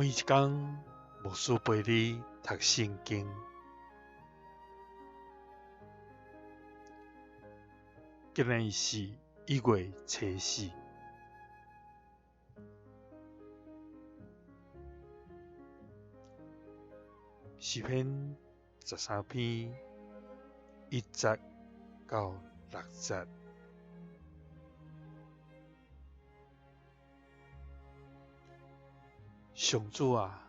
每一工，牧師陪你讀聖經。今日是1月初4，詩篇13篇1節到6節。上主啊，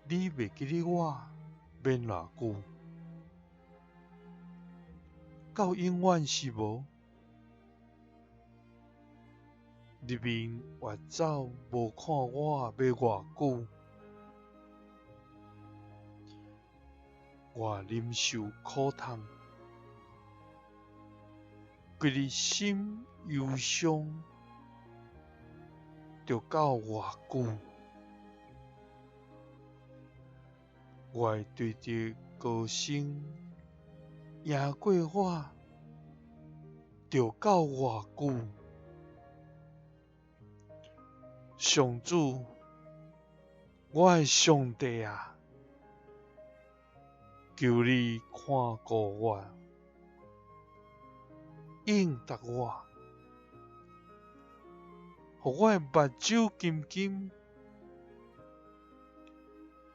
你袂記得我欲偌久？到永遠是無？你面越走無看我欲偌久？我忍受苦痛，規日心憂傷，著到偌久？我的對敵高聲贏過我，著到偌久？上主，我的上帝啊，求你看顧我，應答我，予我的目睭金金，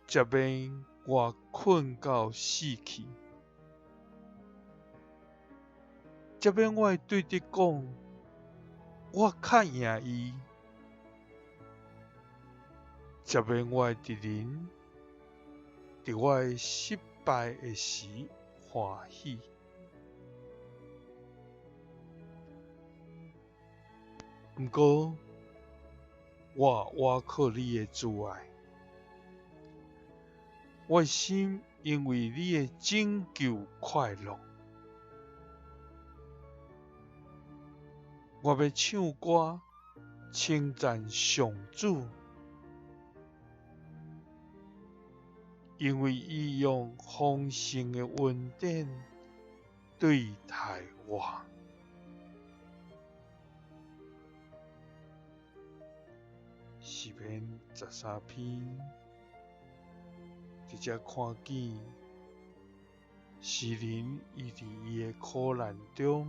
才免我睏到死去，才免我的對敵講，我較贏伊，才免我的敵人佇我的失敗的時歡喜。毋過，我倚靠你的慈愛，我的心因為你的拯救快樂。我欲唱歌稱讚上主，因為伊用豐盛的恩典對待我。詩篇13篇，佇遮看見詩人伊佇伊的苦難中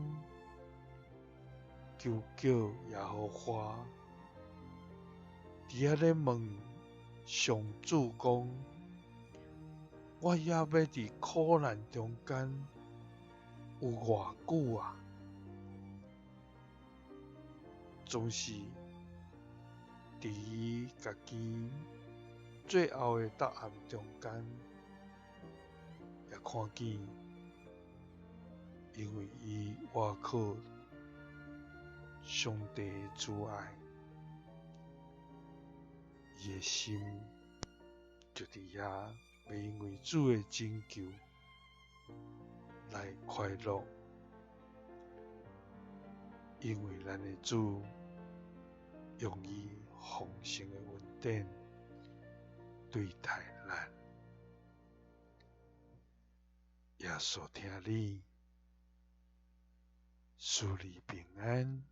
求叫耶和華，佇遐咧問上主講：我猶欲佇苦難中間有偌久啊？總是佇伊家己最後的答案中間，也看見，因為伊倚靠上帝的慈愛，伊的心就佇遐，欲因為主的拯救來快樂，因為咱的主用伊豐盛的恩典對待咱。耶穌疼你，賜你平安。